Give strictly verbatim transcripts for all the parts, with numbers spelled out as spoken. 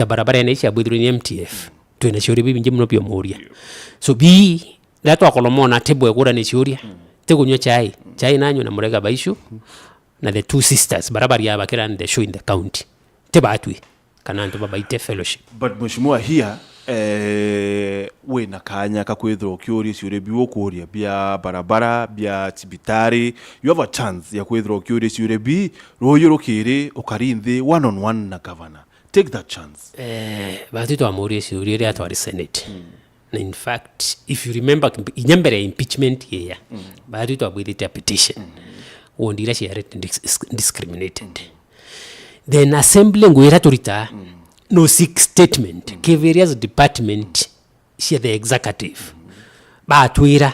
ya barabara ene ici abwithirwe ni M T F. Twina ciuria bibingi muno bia umuria. So, bi, riria twakorwo mona table ya kuurania ciuria, ti kunywa chai. Chai nanywe na murega baicu, na the two sisters, bara baria bakira the show in the county. Ti batwi, kana antu babaite fellowship. But Mheshimiwa here, eh, wina kanya ka kwithirwa ukiuria ciuria biu ukuuria bia barabara, bia cibitari. You have a chance ya kwithirwa ukiuria ciuria bi, ruuyu rukiri ukari nthi one on one na governor. Take that chance. Eh, batwi twamuuria ciuria riria twari Senate. Na in fact, if you remember, inya mbere ya impeachment yeya, batwi twabwithite a petition. Wondi iria ciarete dis-, discriminated. Then assembly ngwira turita, no seek statement, ki various department cia the executive. Batwira,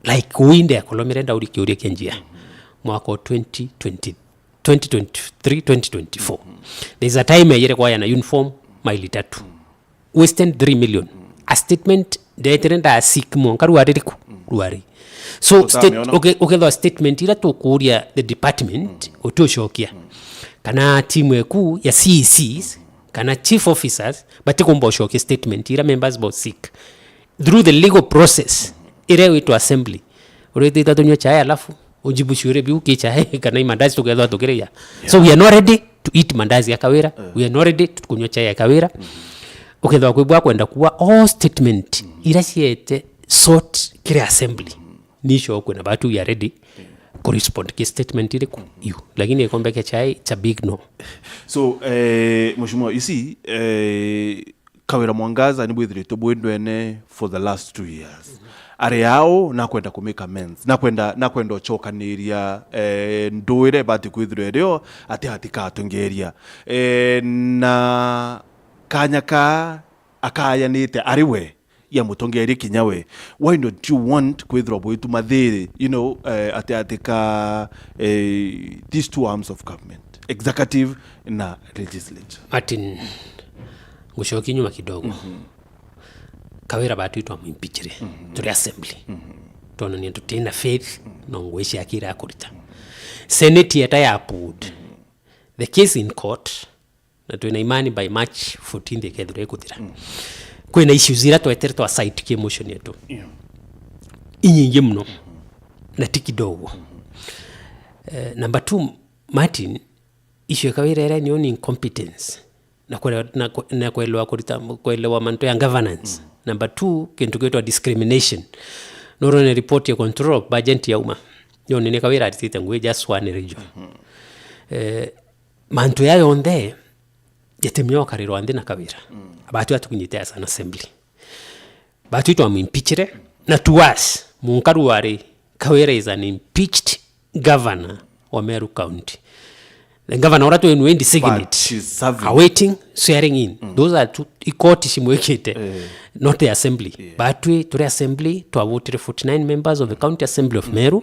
like, uinde akolomire ndauri kiuria kia njia. Mwaka wa twenty twenty, twenty twenty-three, twenty twenty-four. There is a time yayire kwayana uniform maili tatu. Wasted three million. A statement ndetire nda seek mwanka ruari riku? Ruari. So, state, ukethwa statement ira tukuria the department, utiucokia. Kana timu eku ya C E Cs, kana chief officers, batikumba ucokia statement ira members bo seek. Through the legal process, ira witwa assembly. Uritita tunywe chai alafu, ujibu ciuria biu ki chai, kana i mandazi tukethwa tukiriya. So we are not ready to eat mandazi ya Kawira. We are not ready to kunywa chai ya Kawira. Ukethwa kwibwa kwenda kuwa all statement ira ciete sort kiri assembly. Nisho kwina batu we are ready ku respond ki statement iriku. You. Lakini ikombe kia chai, it's a big no. So, eh, Mheshimiwa, you see, eh, Kawira Mwangaza ni bwithiritwe bwi ndwene for the last two years. Ari au nakwenda ku make amends, nakwenda, nakwenda ucokaniria, eh, nduire bati kwithirwa irio ati atikatongeria. Eh, na kanya ka akayanite ari we ya mutongeria kinya we. Why don't you want kwithirwa bwituma thiri, you know, eh, ati atika, eh, these two arms of government, executive na legislature? Martin, ngucokia nyuma kidogo. Kawira batwi twamuimpeachire turi assembly. Twonania tutina faith no ngui ciake ira akurita. Senate yeta ya pulled the case in court, na twina imani by March fourteenth ikethirwa ikuthira. Kwina issues ira twetere twa cite ki motion yetu. Inyingi muno, na ti kidogo. Eh, number two, Martin, issue ya Kawira ira ni on incompetence. Na kwelewa, na kwe-, na kwelewa kurita, kwelewa mantu ya governance. Number two, kintu gitwa discrimination. Nurone report ya control of budget yauma. Yonene Kawira aritite ngui just one region. Eh, mantu ya yonthe, jatimia okarirwa nthi na Kawira. Batwi atukinyite as an assembly. Batwi twamuimpeachire, na to us, munkaru wari Kawira is an impeached governor wa Meru County. The governor ura twenu indi signet. But she's serving. Awaiting swearing in. Those are two, i court cimwikite, not the assembly. Batwi turi assembly, twavotire forty-nine members of the County Assembly of Meru.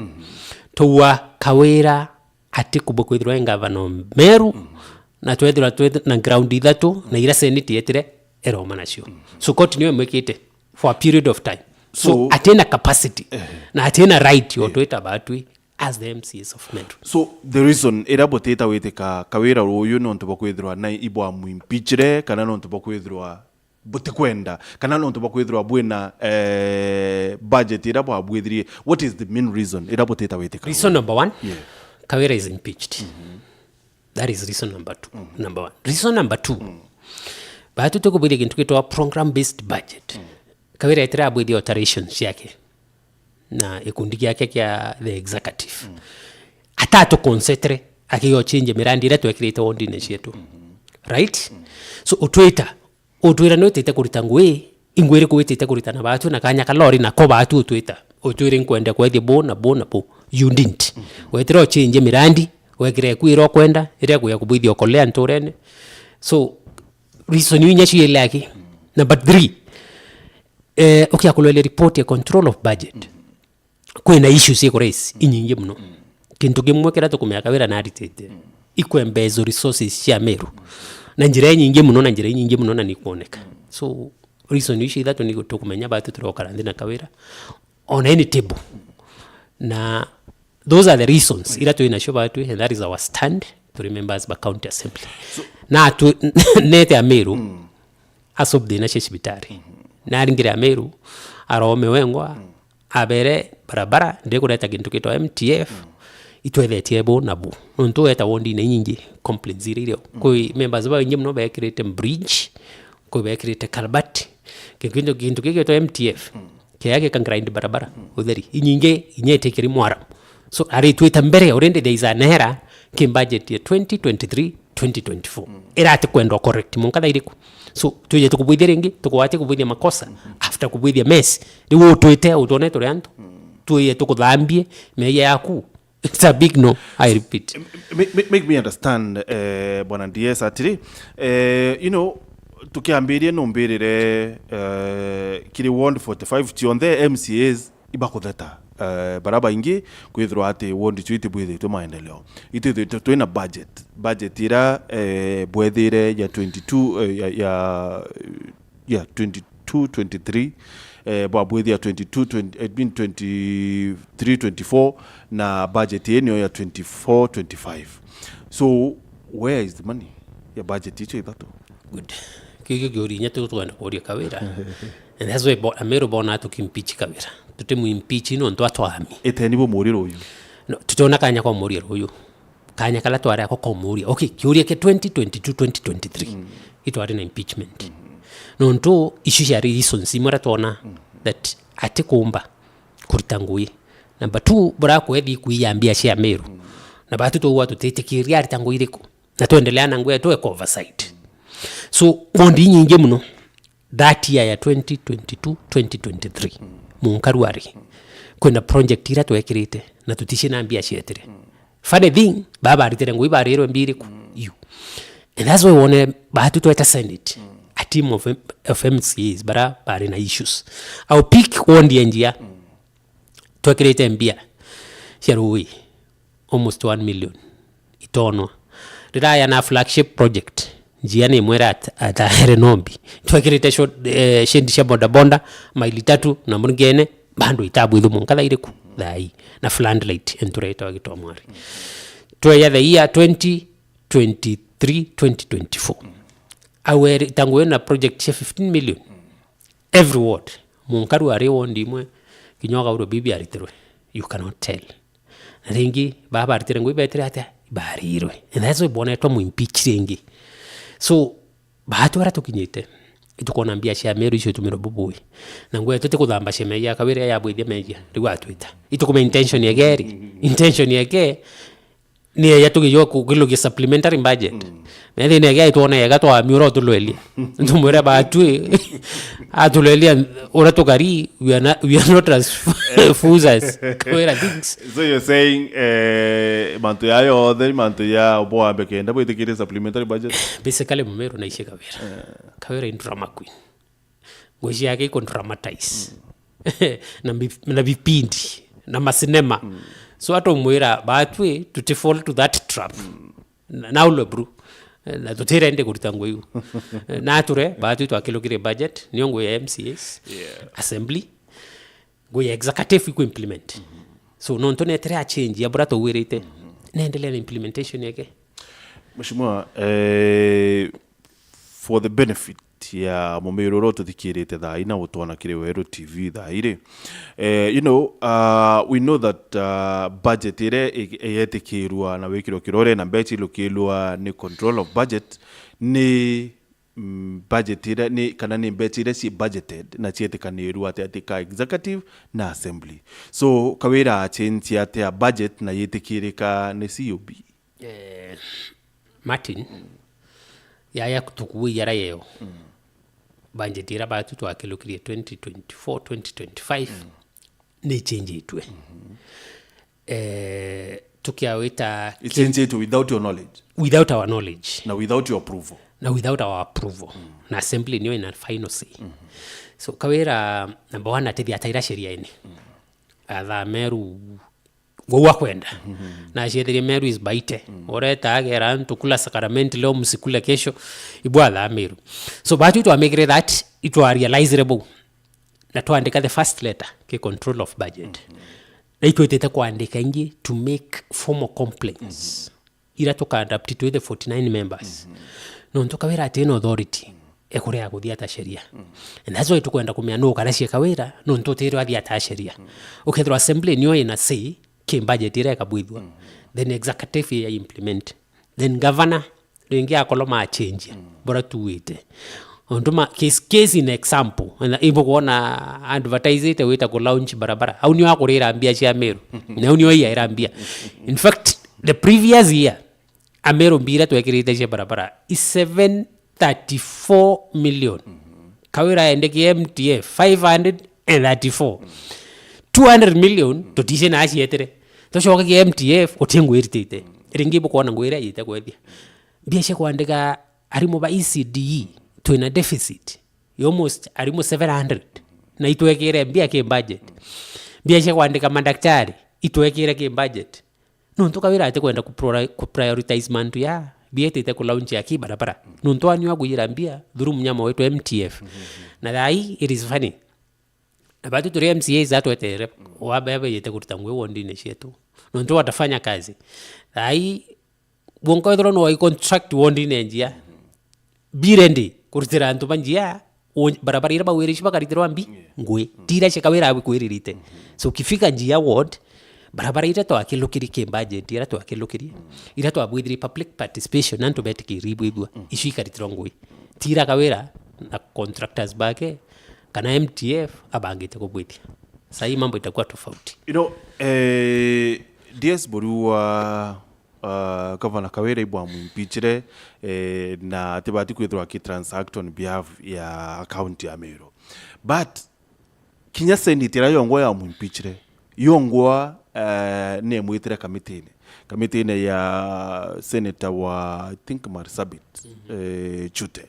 Twaua Kawira atikubwa kwithirwa e ngavana o Meru, na twethirwa twith-, na ground ithatu, na ira Senate yetire eroma nacio. So court niyo imwikite for a period of time. So, so atina capacity, na atina right yo twita batwi as the M C As of Meru. So the reason ira butita witika Kawira uyu nontu bwa kwithirwa na ibwa muimpeachire, kana nontu bwa kwithirwa butikwenda, kana nontu bwa kwithirwa bwina, eh, budget ira bwabwithirie? What is the main reason ira butita witika? Reason number one, Kawira is impeached. That is reason number two. Number one. Reason number two, batwi tukubwithia kintu gitwa program based budget. Kawira etire abwithia alterations ciake na gikundi giake kia the executive. Atatu concentrate akiyo change mirandi ira twekirite wondine cietu. Right? So utwita, utwira ni utite kurita ngui, ingwiri kuwitite kurita na batwi na kanya ka lori na ko batwi utwita. Utwire nkwenda kwethia bo na bo na bo. You didn't. Wetire o change mirandi, wekire kwira okwenda, iria kuya kubwithia okolea nturene. So, reason iu inya ciile aki. Number three, eh, ukia kulwele report ya control of budget. Kwina issues cia kuraise inyingi muno. Kintu kimwe kiria tukumenya Kawira naritite, ikwembezo resources cia Meru na njira inyingi muno, na njira inyingi muno, na nikwoneka. So, reason icio ithatu ni tukumenya batu turokara nthi na Kawira on any table. Na those are the reasons ira twi nacio batwi, and that is our stand. turi members ba county assembly. So na tu nete Ameru, mm, asob thina cia cibitari. Mm-hmm. Naringire Ameru, arome wengwa, mm, abere barabara, ndikureta gintu gitwa M T F, mm, itwethetie bu na bu. Nontu weta wondine inyingi, complaints iri irio. Mm. Kwi members baingi muno bekirite bridge, kwi bekirite culvert. Kintu, kintu, kintu gigitwa M T F, mm, kiria gika grind barabara, mm, utheri. Inyingi, inya itikiri mwaram. So, ari twita mbere, already there is an error ki budget ya twenty twenty-three, twenty twenty-four. Mm. Irati kwendwa correct, munka thaa iriku? So, twije tukubwithia ringi, tukugwatie kubwithia makosa, mm-hmm, after kubwithia mess. Riu utwite, utwone turi antu, mm, twije tukuthambie meeyia yaku. It's a big no, I repeat. M-, m-, make, make me understand, eh, Bwana D S, atiri, eh, you know, tukiambirie numbirire, eh, kiri ward forty-five cionthe M C As ibakutheta, eh, bara baingi kwithirwa ati ward icio itibwithitwe maendeleo. Itwithitwe twina budget. Budget ira, eh, bwethire ya twenty-two, eh, ya, ya, ya twenty-two twenty-three, eh, bwabwithia twenty-two twenty, I mean twenty-three twenty-four, na budget ii niyo ya twenty-four twenty-five. So, where is the money ya budget icio ithatu? Good. Kiu kio kiuria inya tukwenda kuuria Kawira. And that's why bo-, Ameru bona tukimpeach Kawira. Tutimu impeach nontu atwami. Iteni bumuurie ruuyu. No, tutiona kanya kwa muuria ruuyu. Kanya karia twari ako kumuuria. Okay, kiuria kia twenty twenty-two twenty twenty-three. Mm. Itwari na impeachment. Mm. Nontu icio ciari reasons imwe iria twona, mm, that atikumba kurita ngui. Number two, burakwethi kuiya mbia cia Ameru. Mm. Na batu twaua tutitikiria arita ngui iriku. Na twendelea na ngui yetu eka oversight. So, bondi inyingi muno, that year ya twenty twenty-two twenty twenty-three, mm, munkaru ari, mm, kwina project ira twekirite, na tutici na mbia cietire. Mm. Funny thing, babaritire ngui barirwe mbiri ku, mm, you. And that's why wone batu tweta Senate, mm, a team of M-, of M C As, bara bari na issues. Au pick ward ya njia, mm, twekirite mbia cia rui, almost one million itonwa. Riraya na flagship project, njia ni imwe ira at-, ataere nombi. Twekirite short, eh, shendi cia bodaboda, maili tatu na murigene, bado itabwithwa munka thaa iriku? Thaa ii. Na floodlight, entura itwa gitwa mwari. Tweya the year twenty twenty-three, twenty twenty-four. Au eri, tangu ena project cia fifteen million. Every ward. Munkaru ari ward imwe, kinya ugaurwa bibi aritirwe. You cannot tell. Na ringi, baba aritire ngui betire atia? Ibarirwe. And that's why bonetwa mu impeach ringi. So, batu bara tukinyite, itukona mbia cia Meru icio itumirwe bubui. Na ngui yetu tikuthamba cia meeyia Kawira yabwithia meeyia, riu atwita. Itukume intention yake eri. Intention yake, ni ya tugijwa kukilukia supplementary budget. Mm. Na thina yake twona yega twamiura utulwelia. Tumwira batwi, atulwelia uria tukari, we are not, we are not as fools as Kawira thinks. So you're saying, eh, mantu ya yothe, mantu ya bwambe kenda bwitikirie supplementary budget? Basically, Mumeru na ici Kawira. Eh. Kawira in drama queen. Ngui ciake iku dramatize. Mm. Na bi-, na bipindi, na macinema. Mm. So atumwira, batwi, tuti fall to that trap. Mm. Na, na ulwe bru. Na tutire ndi kurita ngui iu. Na ature, batwi twakilukire budget, niyo ngui ya M C As, yeah, assembly, ngui ya executive iku implement. Mm-hmm. So, nontu netire a change ya bura tugwirite, mm-hmm, nendelea na implementation yake. Mheshimiwa, eh, for the benefit ya mumiru uria ututhikirite thaa ii na gutwona kiri Weru T V thaa ii ri, eh, you know, uh, we know that, uh, budget iria i-, yetikirwa na wikirwa kirore na mbeca ilukirwa ni control of budget ni, mm, budget iria ni, kana ni mbeca iria ci budgeted na cietikanirwa ati, ati ka executive na assembly. So, Kawira achinchia atia budget na yitikirika ni C O B? Eh, Martin, mm, yaya tukuwe yara yeo. Mm. Budget ira batu twakilukirie twenty twenty-four, twenty twenty-five, mm, ni ichenjitwe. Mm-hmm. Eh, tukiawita ki- Ichenjitwe without your knowledge. Without our knowledge. Na without your approval. Na without our approval. Mm. Na assembly niyo ina final say. Mm-hmm. So, Kawira, number one, atithia ataira sheria ini. Mm. Atha Meru, gwa kwenda. Mm-hmm. Na ciethirie Meru is baite. Mm. Ureta agera antu kula sakramenti leo, msikule kesho, ibwatha Meru. So, batu twamikire that, itwa realize bau. Na twandika the first letter, ki control of budget. Mm-hmm. Na itwitite kwandika ingi to make formal complaints. Mm-hmm. ira tuka adapt twithe forty nine members. Nontu Kawira atina authority ekuria kuthia ta sheria. And that's why tukwenda kumenya nu ukarecia Kawira, nontu utiri athia ta sheria. Ukethirwa assembly niyo ina say ki budget ira ikabwithua, then executive ya implement, then governor ringi akorwo machenjia bora tuwite. Ontu ma case, case in example, na ibo kuona advertisete wita ku launch barabara, au nio akurira mbia cia Meru, na au nio aiaira mbia. In fact, the previous year, Ameru mbia ira twekirite cia barabara i seven thirty-four million. Kawira aendekie M T F five hundred and thirty-four. Two hundred million tutici na acietire. Tucoke ki M T F uti ngui iritite. Ringi bukwona ngui iria yite kwethia. Mbia cia kwandika arimu ba E C D E, twina deficit ya almost arimu seven hundred. Na itwekire mbia ki budget. Mbia cia kwandika madaktari, itwekire ki budget. Nontu Kawira atikwenda ku pro-, ku prioritize mantu ya bietite ku launch ya ki barabara. Nontu anyu agwira mbia through mnyama wetu M T F. Na thaa ii, it is funny. Na batu turi M C As atwetere, wabebe yete kuruta ngui wondine cietu. Nontu watafanya kazi. Thaa ii, wonka wethirwa no wai contract wondine njia. Be ready kurutira antu ba njia, o-, barabara ira bawirici bakaritirwa mbi, ngui. Ti ira cia Kawira abu kwiririte. So, ukifika njia ward, barabara ira twakilukirie ki budget, ira twakilukirie, ira twabwithirie public participation, antu betikiri ibwithua, icio ikaritirwa ngui. Ti ira Kawira na contractors bake, kana M T F abangite kubwithia. Sahi mambo itakuwa tofauti. You know, eh, D S Murua, uh, Governor Kawira ibwamwimpeachire, eh, na atibati kwithirwa aki transact on behalf ya county ya Meru. But kinya Senate iria yongwa yamwimpeachire, yongwa, eh, nemwitire kamitine. Kamitine ya senator wa, I think, Marsabit, eh, Chute.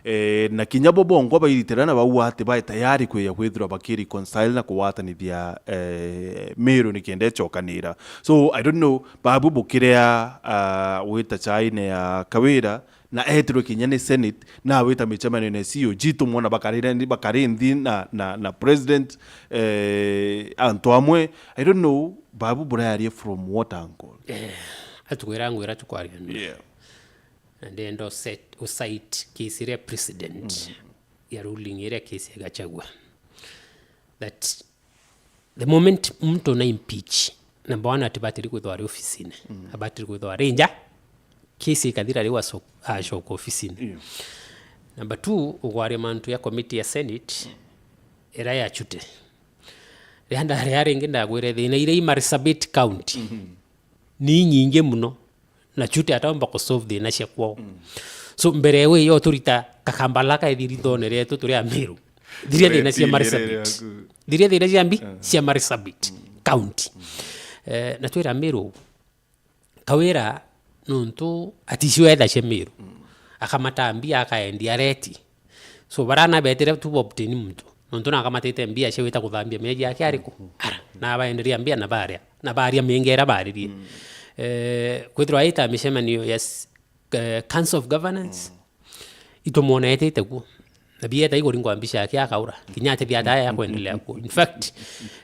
Eh, na kinya bo bongwa bairitira na bauga ati bae tayari kwija kwithirwa bakireconcile na kugwatanithia, eh, Meru nikenda icokanira. So, I don't know, babu bukiria, ah, wita chaine ya Kawira, na etirwe kinya ni Senate, na wita micemanio na C O G, tumwona bakarire nthi, bakari nthi na, na, na president, eh, antu amwe. I don't know, babu burayarie from what angle? Eh, atukwira ngwira tukwaria ndu. Yeah. Na ndenda uset-, ucite case iria precedent ya ruling iria case ya Gachagua. That the moment mtu na impeach, number one, atibatiri kwithwa ari ofisine. Abatiri kwithwa ari nja. Case ikathira riu aso-, acoka ofisine. Yeah. Number two, ugwaria mantu ya committee ya Senate, iria ya Chute. Ria ndari ya ringi ndagwire thina iria i Marsabit County. Ni inyingi muno, na Chute ataumba ku solve thina cia kwao. So, mbere we yo turita kakambala ka ithiri thone rietu turi Amiru. Thiria thina cia Marsabit. Thiria thina cia mbi, cia Marsabit County. Eh, na twira Amiru, Kawira nontu aticiwetha cia Miru. Akamata mbia akaendia reti. So, barana betire tu obtain muntu. Nontu nakamatite mbia cia gwita kuthambia mieji yake ariku? Ara. Na baenderia mbia na baria. Na baria mienge ira baririe. Eh, kwithirwa aita micemanio ya s-, eh, Council of Governance, itumwona etite kuo. Na bieta iguri ngwa mbica yake akaura. Kinya ati biata ya kwendelea kuo. In fact,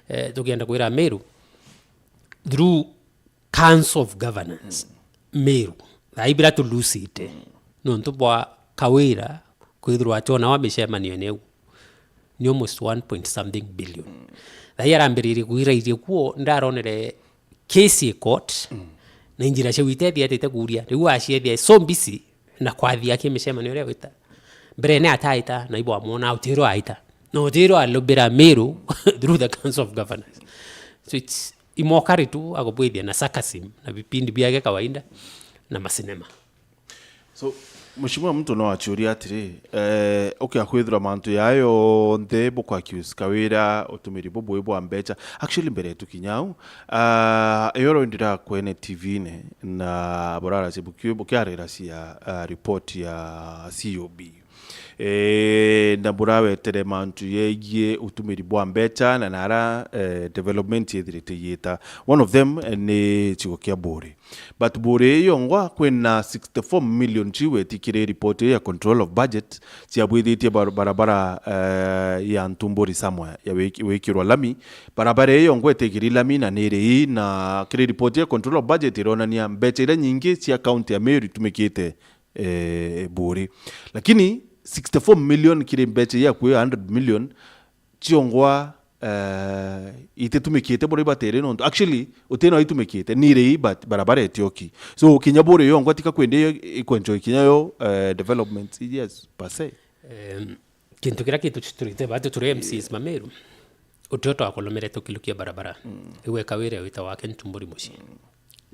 eh, tukienda kwira Miru, through Council of Governance, Miru, thaa ibira tulusite. Nontu bwa Kawira kwithirwa ati ona wa micemanio niu ni almost one point something billion. Thaa ii arambiririe kwirairie kuo, ndaronere case i court, na injira cia witethia atite kuria. Riu aciethia so busy na kwathia ki micemanio iria wita. Mbere ni ataita, na ibo amwona utirwa aita. Na utirwa alobira Miru through the Council of Governors. So it's imokari tu agubwithia na sarcasm na vipindi biake kawaida na masinema. So, Mheshimiwa, muntu no achuria atiri, eh, ukia kwithirwa mantu ya yonthe bukwa accuse Kawira utumiri bubui bwa mbecha. Actually, mbere tu kinya au, ah, iyo ro ndira kwene T V-ne na burara cia buki-, bukiarira cia, ah, report ya C O B. E, na burawetere mantu yegie utumiri bwa mbecha na nara, e, development yethirite igita. One of them, e, ni cigo kia Buri. But Buri yongwa kwina sixty-four million ciweti kiri report ya control of budget ciabwithitie bar-, barabara, e, ya Ntumburi somewhere ya wiki-, wikirwa lami. Barabara iyo yongwa itikiri lami na niri ii, na kiri report ya control of budget ironania mbecha iria nyingi cia county ya Meru itumikite e, Buri. Lakini sixty-four million kiri mbecha ya kwi hundred million ciongwa, e, ititumikite buria ibatere nontu. Actually, utina itumikite, niri ii, but barabara itioki. So, kinya Buri yongwa tika kwende iyo ikwenjoy kinya yo, e, development, yes, per se. Em, kintu kiria kitu turite batu turi M Cs ma Meru, utio twakolomere tukilukia barabara. Iwe Kawira wita wake Ntumburi mucii.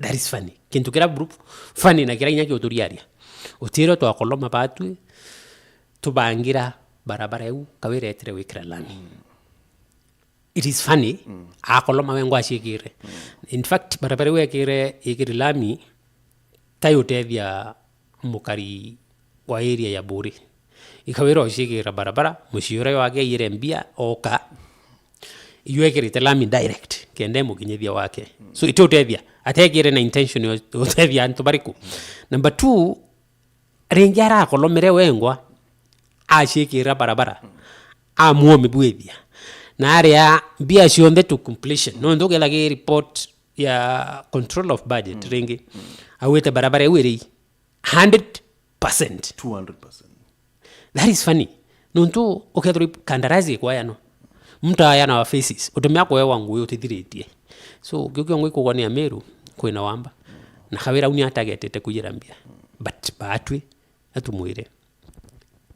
That is funny. Kintu kiria bru-, funny na kiria inya kiuturiaria. Utiro twakoloma batwi, tubangira barabara iu, Kawira etire wikira lami. It is funny, akoloma wengwa aciikire. In fact, barabara iu ekire, ikiri lami, tai utethia mukari wa area ya Buri. Ikawira uciikira barabara, mucii uria wake aiyire mbia, oka. Iu ekirite lami direct, kenda imukinyithia wake. So, iti utethia, atekire na intention ya utethia antu bariku. Number two, ringi arakolomere wengwa, aciikira barabara, amuomibwithia. Na aria mbia cionthe to completion. Nontu ukethagi report ya control of budget, ringi, awite barabara iu iri hundred percent. Two hundred percent. That is funny. Nontu ukethirwa kandarasi ikwayano, mtu ayana wa phases, utumia kuewa ngui utithiritie. So, kiu kiongo ikugwa ni Ameru, kwina wamba. Na Kawira uni atagetete kujira mbia. But batwi, atumwire,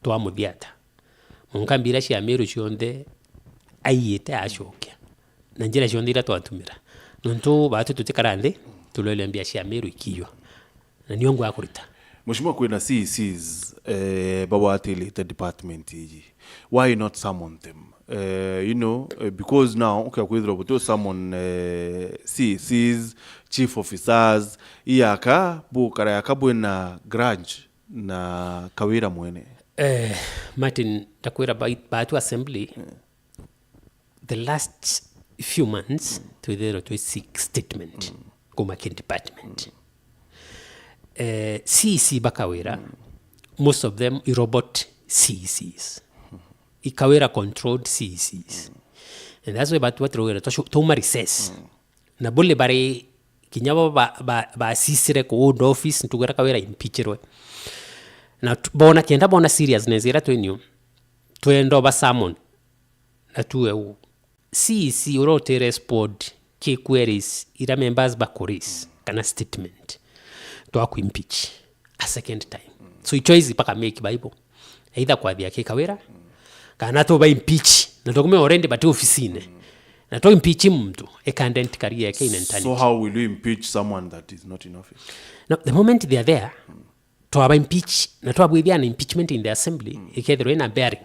twamuthia ata? Mwanka mbia iria cia Meru cionthe aiyite acokia. Na njira cionthe iria twatumira. Nontu batwi tutikara nthi, tulwele mbia cia Meru ikiywa. Na nio ngwa kurita. Mheshimiwa, kwina C E Cs, eh, bagwatirite department iji. Why not summon them? Eh, you know, eh, because now, ukia kwithirwa buti summon, eh, C E Cs, chief officers, iyaka, bukara yaka bwina grudge na Kawira mwene. Eh, Martin, ndakwira bai-, batu assembly, the last few months, twithirwa twi seek statement kuma ki department. Eh, C E C ba Kawira, most of them i robot C E Cs. I Kawira controlled C E Cs. And that's why batu batiraugire twa-, twauma recess. Na buli bari kinya bo ba, ba, basisire ku old office, ntugira Kawira impeachirwe. Na tu-, bona, kenda bona seriousness ira twinio, twenda ba summon. Na tuwe u. C E C uria uti respond ki queries ira members ba kuraise, kana statement, twaku impeach a second time. So, i choice baka make baibo. Either kwathia ki Kawira, kana tuba impeach, na tukume already bati ofisine. Na twa impeach muntu, e can dent career yake in eternity. So how will you impeach someone that is not in office? Now, the moment they are there, twaba impeach, na twabwithia an impeachment in the assembly, ikethirwa ina bearing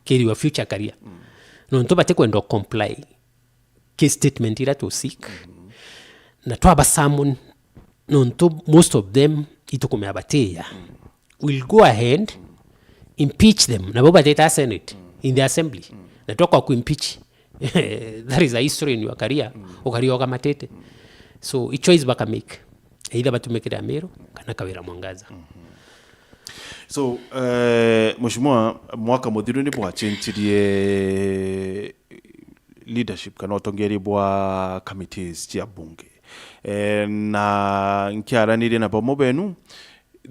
ki your future career. Nontu batikwenda comply ki statement ira tu seek. Na twaba summon, nontu most of them itukumea batiya. We'll go ahead, impeach them, nabo bateta Senate, in the assembly. Na twakwa ku impeach. That is a history in your career. Ukaria ukamatete. So, i choice baka make. Either batumikire Ameru, kana Kawira Mwangaza. So, eh, Mheshimiwa, mwaka muthiru ni bwacenjirie leadership kana utongeria bwa committees cia bunge. Eh, na nkiaranirie na bamwe benu,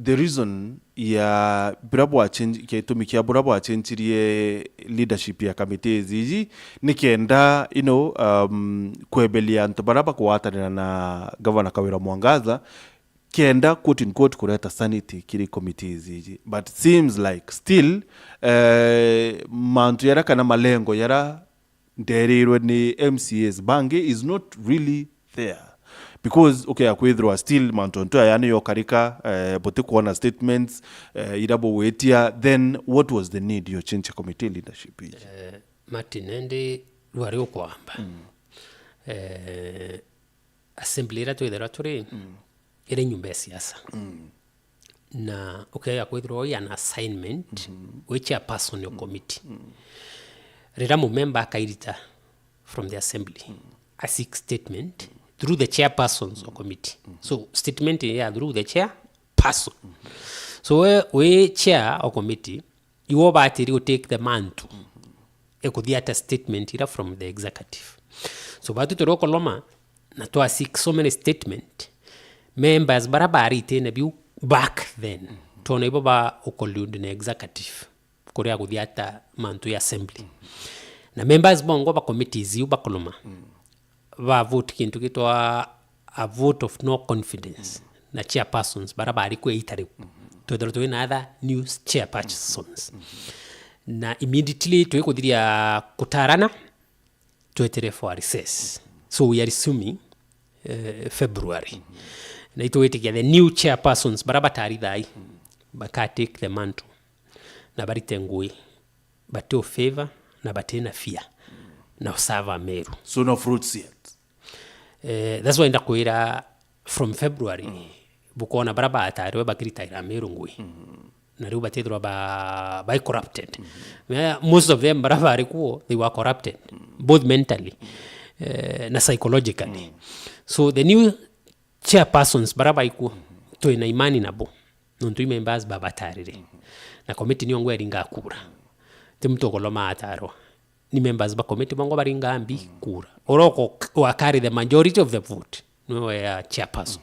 the reason ya bura bwachenji-, gitumi kia bura bwacenjirie leadership ya committees iji, ni kenda, you know, um, kwebelia antu bara bakugwatanira na Governor Kawira Mwangaza, kenda, quote unquote, kureta sanity kiri committees iji. But seems like still, eh, mantu yara kana malengo yara nderirwe ni M C As bangi is not really there. Because, okay, akwithirwa still mantu ontu aya ni yokarika, eh, butikwona statements, eh, ira bugwitia, then what was the need yo change committee leadership iji? Eh, Martin, endi rwari ukwamba. Eh, assembly ira twithirwa turi, iri nyumba ya siasa. Na ukega kwithirwa wi an assignment, wi chairperson o committee. Riria mumemba akairita from the assembly, a seek statement through the chairpersons o committee. So statement ya through the chairperson. So we wi chair o committee, iwe ubatiri u take the mantle e kuthia ata statement ira from the executive. So batu turi ukoloma na twa seek so many statement, members bara bari itine biu back then, twona ibo ba ukollude na executive kuria kuthia ata mantle ya assembly. Na members bongwa ba committees iu bakoloma, ba vote kintu gitwa a vote of no confidence na chairpersons bara bari kwi ita riu. Twethirwa twi na other new chairpersons. Na immediately twi kuthiria kutarana, twetire for a recess. So we are resuming, eh, February. Na itwitikia the new chairpersons bara batari thai baka take the mantle na barite ngui, bati u favor na bati na fear na u serve Ameru. So no fruits yet? Eh, that's why ndakwira from February, bukona bara batariwe bakiritaira Ameru ngui. Na riu batithirwa ba, ba corrupted. Yeah, most of them bara bari kuo, they were corrupted, both mentally, eh, na psychologically. So the new chairpersons bara baikuo, twina imani nabo. Nontu i members babatarire. Na committee niyo ngwa iringa kura. Ti muntu ukoloma atarwa. Ni members ba committee bongwa baringa mbi kura. Uria uko-, wa carry the majority of the vote, niwe ya chairperson.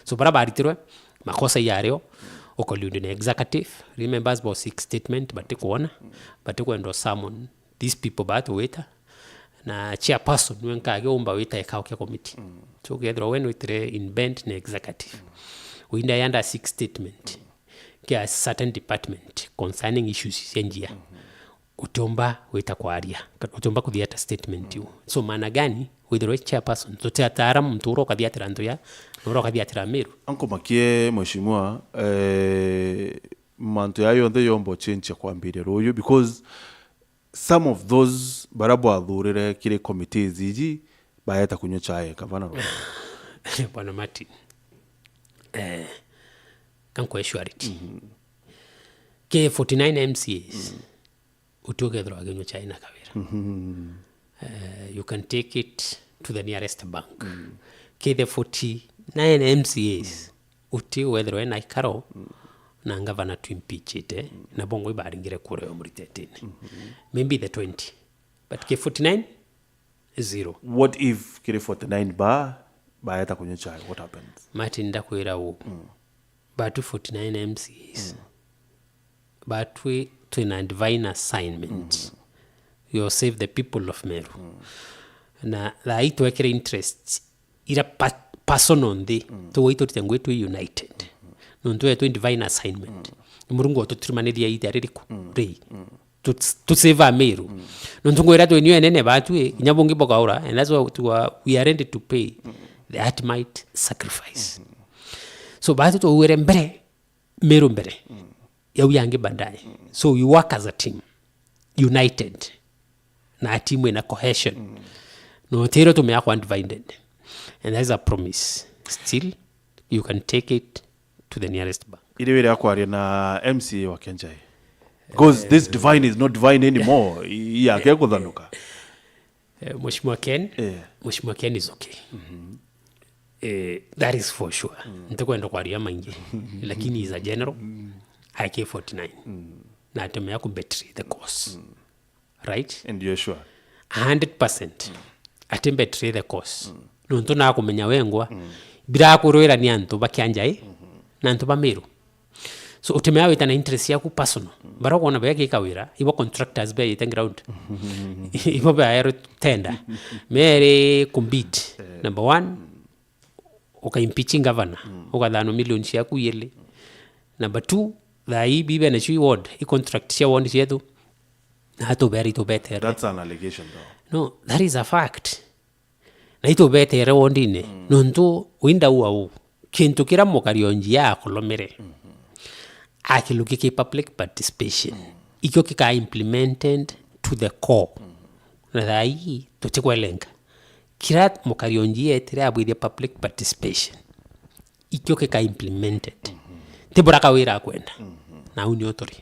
So bara baritirwe, makosa yario, ukollude na executive, ri members bo seek statement, batikwona, batikwenda summon these people batwita, na chairperson niwe nkage umba wita ikao kia committee. So ukethirwa we nwitire in bed na executive, winda yanda seek statement kia certain department concerning issues cia njia, utiumba wita kwaria, ka-, utiumba kuthia ata statement iu. So maana gani? Withirwe chairperson, tutiatara muntu uria ukathiatira antu ya, na uria ukathiatira Meru. Ankumakie, mheshimiwa, eh, mantu ya yonthe yomba uchenchia kwambiria ruyu, because some of those bara bwathurire kiri committees iji, baeta kunywa chai, gavana ruyu. Bwana Martin, eh, kankwe surety. Ki forty-nine M C As, uti ukethirwa akinywa chai na Kawira. Eh, you can take it to the nearest bank. Ki the forty-nine M C As, uti wethirwa ena ikaro na ngavana tu impeachite, na bongo ibaringire kura yo muritetini. Maybe the twenty. But ki forty-nine, zero. What if kiri forty-nine ba, baeta kunywa chai? What happens? Martin, ndakwira uu. Batu forty-nine M C As. Batwi twina divine assignment. You save the people of Meru. Na thaa ii twekire interest ira pa-, personal nthi. Tugwe iturite ngui twi united. Nontu we twi divine assignment. Ni Murungu ututirimanithia ithia ririku? Ri. Tu, tu save Ameru. Nontu ngwira twi nio enene batwi, inya bungi bukaura, and that's why we are, we are ready to pay the ultimate sacrifice. So batu twauire mbere, Meru mbere, yau yangi baadaye. So you work as a team, united, na a team ina cohesion. No tiro tumea kwa divided. And that is a promise. Still, you can take it to the nearest bank. Iri wira kwaria na M C A wa Kenjai. Because this divine is not divine anymore. I-, yake kuthanuka. Eh, Mheshimiwa Ken, eh, Mheshimiwa Ken is okay. Eh, that is for sure. Ntikwenda kwaria maingi, lakini is a general, A K forty-nine. Na atemea ku betray the cause. Right? And you're sure? A hundred percent. Ati betray the cause. Nontu nakumenya wengwa, birakurwira ni antu ba Kianjai, na antu ba Meru. So, utimea wita na interest yaku personal. Bara ukwona begika wira, ibo contractors beyite ground. Ibo baerwe tender. Mere kumbid. Number one, ukaimpeach governor, ukathanwa million ciaku igiri. Number two, thaa ii bibe nacio i ward, i contract cia ward cietu, na atubere itubetere. That's an allegation, though. No, that is a fact. Na itubetere wondine, nontu winda ua u, kintu kira mukari o njia akolomere, akiluki ki public participation, ikio kika implemented to the core. Na thaa ii, tutikwelenga. Kira mukari o njia etire abwithia public participation, ikio kika implemented. Ti bura Kawira akwenda. Na au nio turi.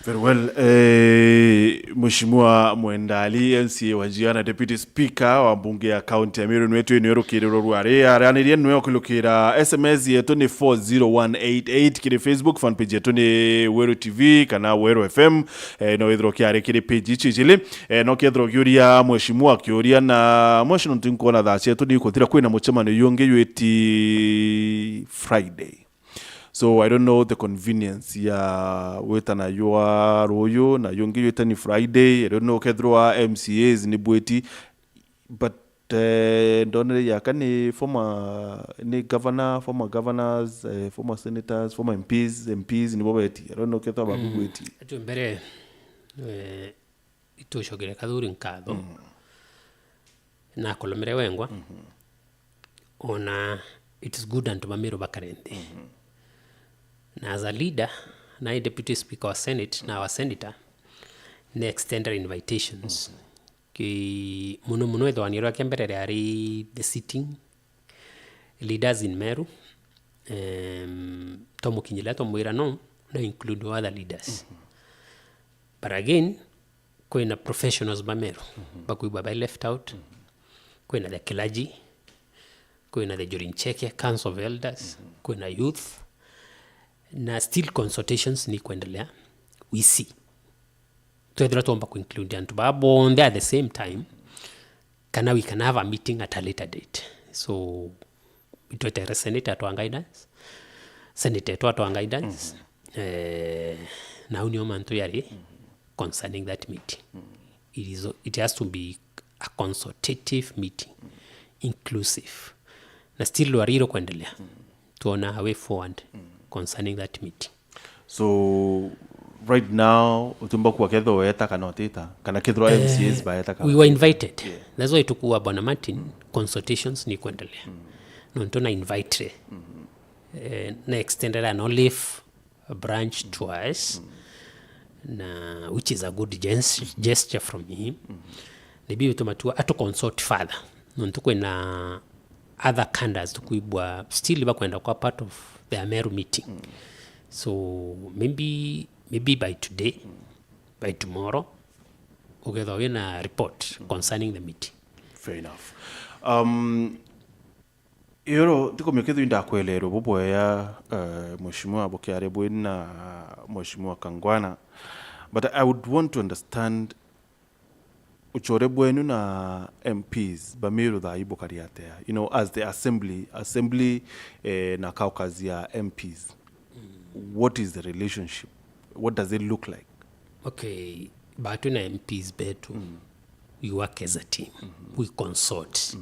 Very well. Eh, Mheshimiwa Mwendali, M C A wa Jiana, Deputy Speaker wa mbunge ya kaunti ya Meru, nwetu ni rukiriro rwa ri. Arianirie nwe ukulukira S M S yetu ni four zero one eight eight, kiri Facebook fan page yetu ni Weru T V kana Weru F M. Eh, no withirwo kiari kiri page ici ijili. Eh, no kethirwo kiuria Mheshimiwa kiuria na Mheshimiwa, nontu nkwona thaa cietu ni kuthira, kwina mucemanio yungi ywiti Friday. So I don't know the convenience ya witana ywa ruyu na yungi ywitani Friday. I don't know kethirwa M C As ni bwiti, but eh, ndonere yaka ni former, ni governor, former governors, eh, former senators, former M Ps, M Ps nibo beti. I don't know kethirwa babu bwiti. Atu mbere, eh, itucokere Kathuri nkatho. Nakolomere wengwa. Ona it is good antu ba Meru bakare nthi. Na as a leader, na deputy speaker wa Senate na our senator, ni extended invitations. Ki, muno muno ithwanio rwake mbere riari the sitting leaders in Meru. Em, twamukinyiria twamwira no, na include other leaders. But again, kwina professionals ba Meru bakwigua bai left out. Kwina the clergy, kwina the Njuri Ncheke, Council of Elders, kwina youth, na still consultations ni kwendelea. We see. Twethira twomba ku include antu baa bonthe at the same time, kana we can have a meeting at a later date. So, itwetere senator atwa guidance, senator etwa atwa guidance. Eh, na au nio mantu yari concerning that meeting. It is, it has to be a consultative meeting, inclusive. Na still rwari rukwendelea. Tuona a way forward concerning that meeting. So, right now, utumba kuwa kethirwa weta kana utita, kana kethirwa M C As baeta kana we were invited. That's why tukuwa Bwana Martin, consultations ni kwendelea. Nontu na invite, eh, na extended an olive branch to us, na which is a good ges-, gesture from him. Ni bibi tumatua atu consult further. Nontu kwina other cadres tukwigua still bakwenda kwa part of the Ameru meeting. So maybe, maybe by today, by tomorrow, ukethwa wina report concerning the meeting. Fair enough. Um, Yoro, tikumia kethirwa indakwelerwe bubwea, eh, Mheshimiwa, bukiaria bwina Mheshimiwa Kangwana. But I would want to understand uchore bwenu na M Ps ba Meru thaa ii bukari atia? You know, as the assembly, assembly, eh, na caucus ya M Ps. What is the relationship? What does it look like? Okay, batu na M Ps betu, we work as a team. We consult.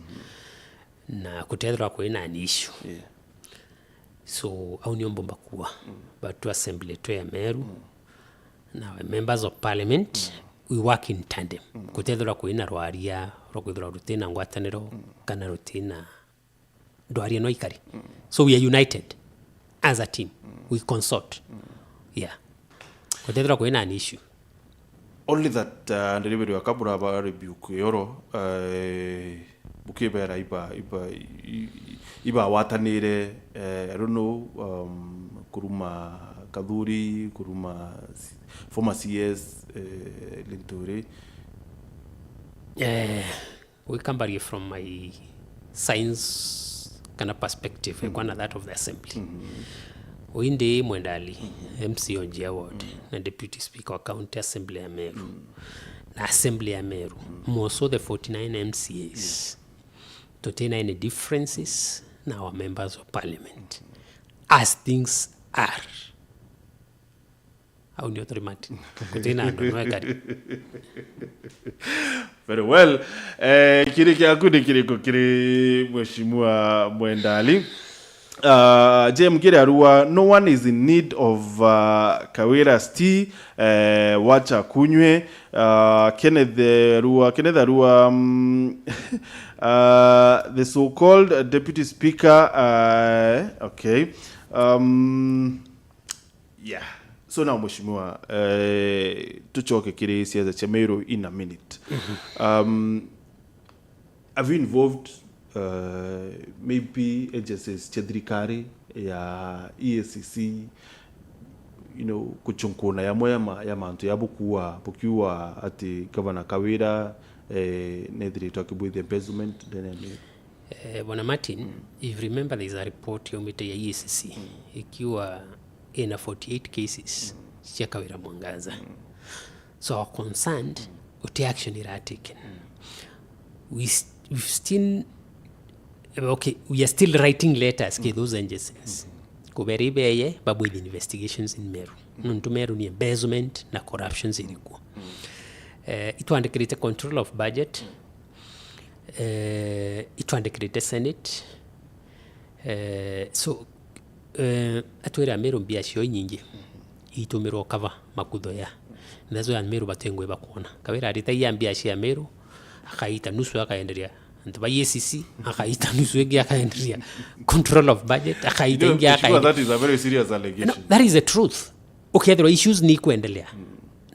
Na kutethirwa kwina an issue. Yeah. So, au nio mbomba kuwa. Batu assembly tu ya Meru, na members of parliament, we work in tandem. Kutethirwa kwina rwaria rwa kwithirwa rutina ngwataniro, kana rutina ndwaria no ikari. So we are united as a team. We consult. Yeah. Kutethirwa kwina an issue. Only that, uh, ndiribirio akabura ba rebuke Yoro, eh, bukibera iba, iba, i-, i-, ibawatanire, eh, I don't know, um, kuruma Kathuri, kuruma s-, former C S, eh, Linturi. Eh, Wikambarie from my science kana perspective, ekwana that of the assembly. Uindi Mwendali, M C O Njia ward, na deputy speaker wa county assembly ya Meru, na assembly ya Meru, most of the forty-nine M C As, tutina any differences na our members of parliament as things are. Au nio turi mati. Gutina andu no ekari. Very well. Eh, kiri kiaku ni kiriku kiri Mheshimiwa Mwendali? Uh, J M Kiri Arua, no one is in need of, uh, Kawira's tea. Eh, wacha kunywe. Uh, Kenneth Arua, Kenneth Arua, um, uh, the so-called deputy speaker, uh, okay. Um, Yeah. So now, Mheshimiwa, eh, tucoke kiri siasa cia Meru in a minute. Um, have you involved, uh, maybe agencies cia thirikari, ya E A C C, you know, kuchunkuna yamwe ya ma-, ya mantu ya bukua, bukiua ati Gavana Kawira, eh, nethiritwe akibwithia embezzlement ndene ya Meru. Eh, Bwana Martin, if you remember, there is a report yaumite ya E A C C ikiwa ina forty-eight cases cia Kawira Mwangaza. So our concerned, uti action ira taken. We s-, we've still, okay, we are still writing letters ki those agencies. Kubera ibeye babwithie investigations in Meru. Nontu Meru ni embezzlement na corruptions irikuo. Eh, itwandikirite control of budget. Eh, itwandikirite Senate. Eh, so, eh, atwire Ameru mbia cio inyingi itumirwo cover makutho ya. That's why Ameru batengwe bakwona. Kawira aritagia mbia cia Ameru, akaita nusu akaenderia antu ba E A C C, akaita nusu ingi akaenderia control of budget, akaita You know, ingi Mheshimiwa, akaenderia. That is a very serious allegation. No, that is the truth. Ukethirwa issues ni ikwendelea.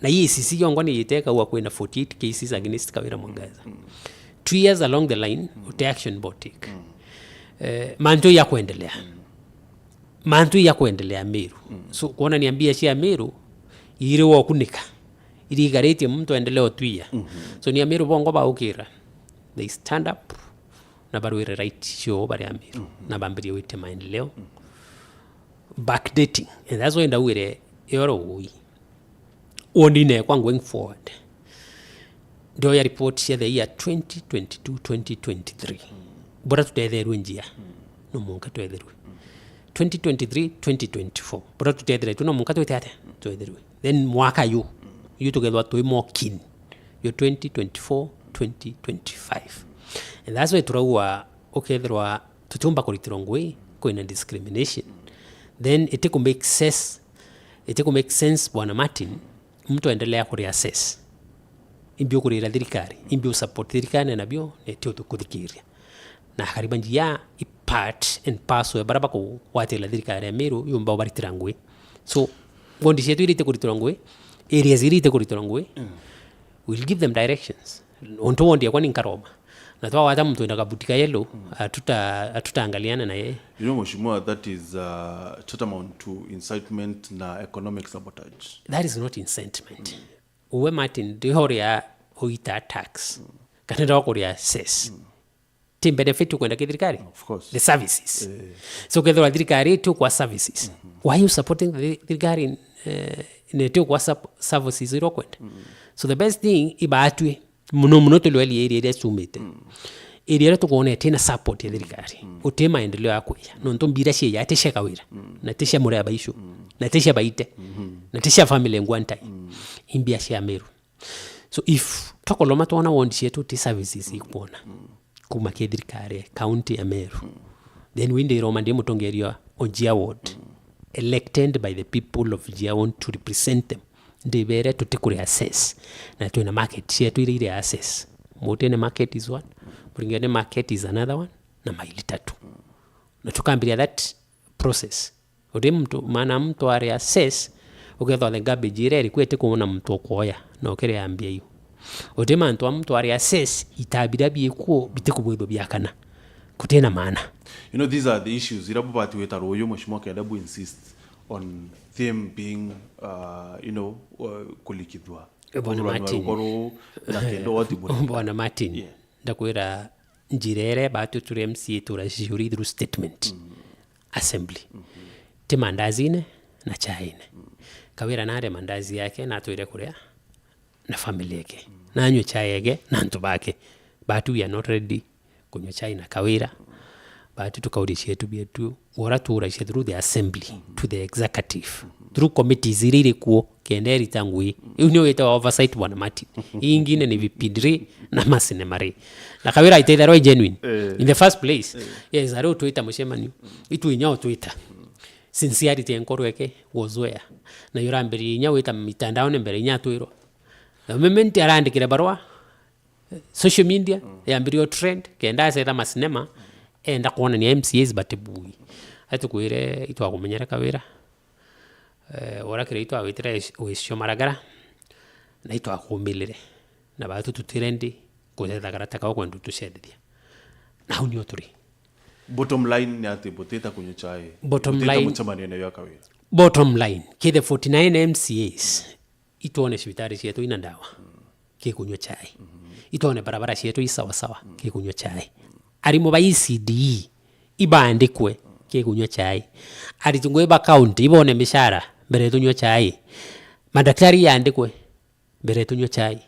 Na E A C C yongwa ni itekaua kwina forty-eight cases against Kawira Mwangaza. Two years along the line, uti action botik. Eh, mantu ya kwendelea. Mantu ya kwendelea Meru. So, kuonania mbia cia Meru, iri wa kunika. Iri igaritie muntu endelee utwia. So, ni Ameru bongo baukira. They stand up, na barwire right cio bari Ameru. Na bambirie gwite maendeleo. Backdating. And that's why ndauire, yoro ui. Wondine kwa going forward. Ndioya report cia the year twenty twenty-two, twenty twenty-three. Bora tutetherwe njia. No mwanka twetherwe. Twenty twenty-three, twenty twenty-four. Bora tutetherwe, no mwanka twete ate? Twetherwe. Then mwaka yu. Yu tukethwa twi more keen. Yo twenty twenty-four, twenty twenty-five. And that's why turaua ukethirwa tutiumba kuritirwa ngui, kwina discrimination. Then itiku make sense, itiku make sense, Bwana Martin, mtu endelea kuri assess. Imbi ukurira thirikari, imbi usupport thirikari nabio, na iti utukuthikiria. Na akariba njia i part and parcel ya bara bakugwatira thirikari ya Meru, yumba ubaritira ngui. So, wondi cietu iria itikuritira ngui, areas iria itikuritira ngui, we'll give them directions. Untu wondi yakwa ni nkaroma. Na twagwata muntu wina kabuti ka yellow, atuta-, atutangaliana na yeye. You know, Mheshimiwa, that is, uh, tantamount to incitement na economic sabotage. That is not incitement. Uwe Martin, ndi uria uita tax. Kana ndi kuria cess. Ti benefit ukwenda ki thirikari? Of course. The services. Eh. So, kethirwa thirikari iti kwa services, why are you supporting the thirikari in, eh, in iti kwa sup-, services iria ukwenda? So, the best thing, ibaatwi, muno muno tuli area iria ciumite. Area iria tukwona iti na support ya thirikari. Uti maendeleo ya kwija. Nontu mbira cia iti cia Kawira. Na ti cia Mureba icio. Na ti cia Baite. Na ti cia family ngwantai. Imbia cia Meru. So if twakoloma twona ward cietu ti services ikwona kuma ki thirikari county ya Meru, then wi ndiroma ndi mutongeria o Njia ward, elected by the people of Njia ward to represent them. Ndibere tutikuria cess, na twina market cietu iria iri access. Mutene market is one, Muringene market is another one, na Maili Tatu. Na tukambiria that process. Uti muntu, maana muntu ari assess, ukethwa the garbage iria iri kuo iti kuona muntu ukwoya, na ukiri ambia iu. Uti mantu a muntu ari assess, ita biria biikuo bitikubwithwa biakana. Kutina maana. You know, these are the issues iria bubati gwita ruuyu, Mheshimiwa, kenda bu insist on them being, uh, you know, uh, kulikithwa. Bwana Kuthurwa Martin. Ruko ruu, na kenda wati Bwana Martin, yeah, ndakwira njira iria batu turi M C A turaciuri through statement. Assembly. Ti mandazine na chaine. Kawira nare mandazi yake na atwire kuria na family yake. Na anywe chai yake na antu bake. But we are not ready kunywa chai na Kawira. But tukauria cietu bietu, ura tuuracia through the assembly to the executive. Through committees iria iri kuo, kenda irita ngui. Iu nio witawa oversight, Bwana Martin. Ii ingine ni vipindri na masinema ri. Na Kawira aitethera i genuine. Eh. In the first place, eh, yes, ari utwita mucemanio. Itu inya utwita. Sincerity ya nkoro yake was where. Na yurambiririe inya wita mitandaone mbere inya atwirwa. Na mimi nti arandikire barua. Social media, yambirie o trend, kenda acetha masinema, enda kwonania M C As bati bui. Atukwire itwakumenyera Kawira. Eh, ora kira itwawitire wicio maragara, na itwakumilire. Na batu tutirendi kucetha karata kao kwenda tucethithia. Na au nio turi. Bottom line ni ati butita kunywa chai. Bottom Butita line- mucemanio ya Kawira. Bottom line, ki the forty-nine M C As, itwone cibitari cietu ina ndawa, ki kunywa chai. Itwone barabara cietu i sawa sawa, ki kunywa chai. Arimu ba E C D E ibaandikwe, ki kunywa chai. Aritu ngui ba county ibone mishara, mbere tunywa chai. Madaktari yaandikwe, mbere tunywa chai.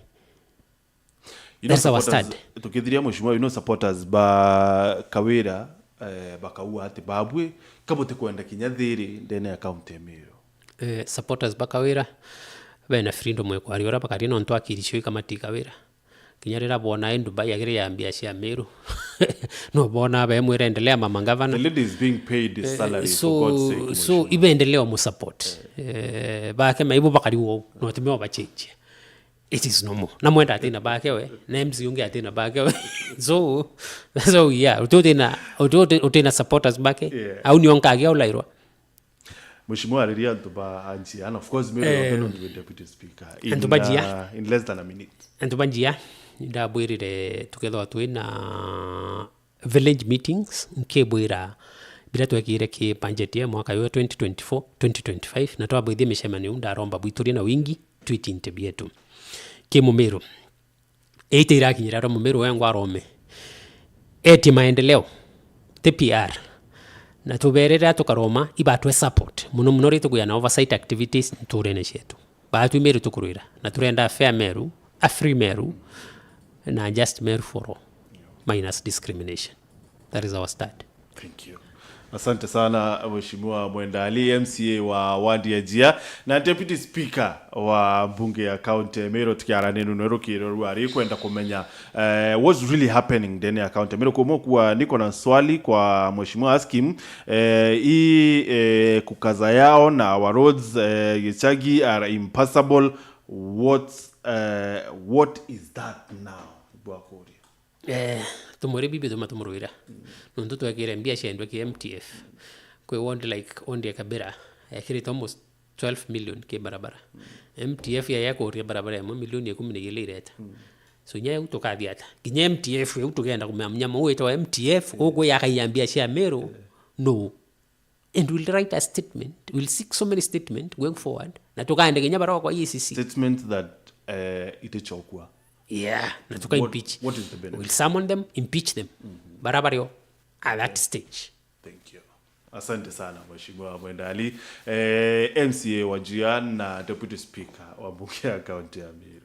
You know, That's our supporters, stand. Tukithiria mheshimiwa, you know, supporters ba Kawira, eh, bakauga ati babwe, kabuti kwenda kinya thiri ndene ya county ya Meru. Eh, supporters ba Kawira bena freedom ya kwaria uria bakaria, nontu akiri cio ikamati Kawira. Kinya riria bona i Dubai agiri ya mbia cia Meru. No bona bemwira endelea mama The gavana. Lady is being paid his Eh, salary, so, for God's sake, so mheshimiwa. Ibendelea umusupport. Eh, bake maibu bakari wou, no timeo bachenjie. It is normal. Na mwenda atina bake we, na M C ungi atina bake we. So, so yeah, uti utina, uti, uti, utina supporters bake. Yeah. Au nio nkagia ulairwa. Mheshimiwa, ariria antu ba njia, and of course, Meru Eh, yonthe nontu wi deputy speaker. In, antu ba njia. Uh, in less than a minute. Antu ba njia, ndabwirire tukethwa twina village meetings, nkibwira biria twekire ki budget ya mwaka yo twenty twenty-four, twenty twenty-five, na twabwithia micemanio iu, ndaromba bwiturie na wingi twiti inte bietu. Ki Mumiru. Iti irakinyira ro Mumiru wengwa arome. Eti maendeleo, ti P R. Na tuberera tukaroma, ibatwe support. Muno muno ri tukwia na oversight activities nturene cietu. Batwi Meru tukurwira. Na turenda fair Meru, a free Meru, na just Meru for all. Minus discrimination. That is our stand. Thank you. Asante sana, Mheshimiwa Mwenda Ali, M C A wa wadi ya Njia na Deputy Speaker wa mbunge ya county ya Meru. Tukiara nenu nerukiro rwari kwenda kumenya, eh, what's really happening ndene ya county ya Meru. Kumwe kuwa niko na swali kwa Mheshimiwa Askim, eh, hii, eh, kukaza yao na our roads, eh, Gicagi are impassable. What's, eh, what is that now? Bwakuria. Eh, tumwire bibi tuma tumurwira. Nontu twekire mbia ciendwe ki M T F. Kwi ward like ward ya Kabira, ekirite almost twelve million ki barabara. M T F ya yakuria barabara imwe milioni ikumi na igiri ireta. So nya eu tukathia ata? Kinya M T F eu tugenda kumenya munyama uu witwa M T F, ukwiyaka mbia cia Meru, no. And we'll write a statement, we'll seek so many statement going forward, na tukaandika kinya barua kwa E A C C. Statement that, eh, itichokwa. Yeah, na tuka What, impeach. What is the benefit? We'll summon them, impeach them. Bara bario at that stage. Thank you. Asante sana, Mheshimiwa Mwenda Ali, eh, M C A wa Njia na Deputy Speaker wa bunge ya county ya Meru.